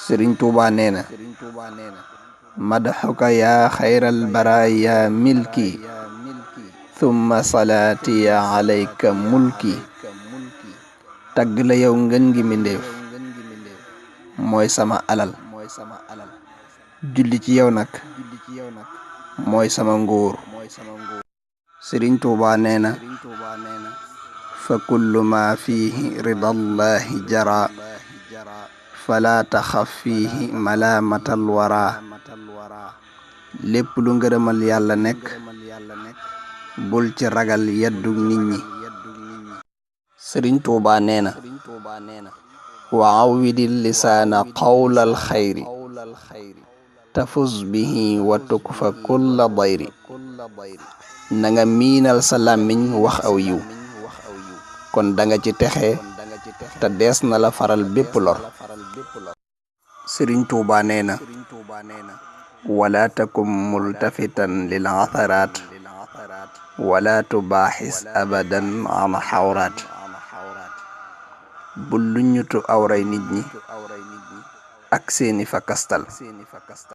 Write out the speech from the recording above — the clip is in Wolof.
Serigne Touba nee na madxuka yaa xayral baraaya milki thumma salaati ya alayka mulki tagg la yow ngën gi mindéef mooy sama alal julli ci yow nag mooy sama nguur. Serigne Touba nee na fa kullu ma fihi ridallahi jara fala taxaf fiihi malaamatal wara lépp lu ngërëmal yàlla nekk bul ci ragal yeddu nit ñi. Sëriñ Tuuba nee na wa awwidil lisaana qawlal xayri tafuz bihi wa tukfa kulla dayri na nga miinal sa làmmiñ wax aw yiw kon danga ci texe te dees na la faral bépp lor. Sëriñ Tuuba nee na wala takum multafitan lil atharaat wala tubaaxis abadan an xawraat bul lu ñutu awray nit ñi ak seeni fakastal.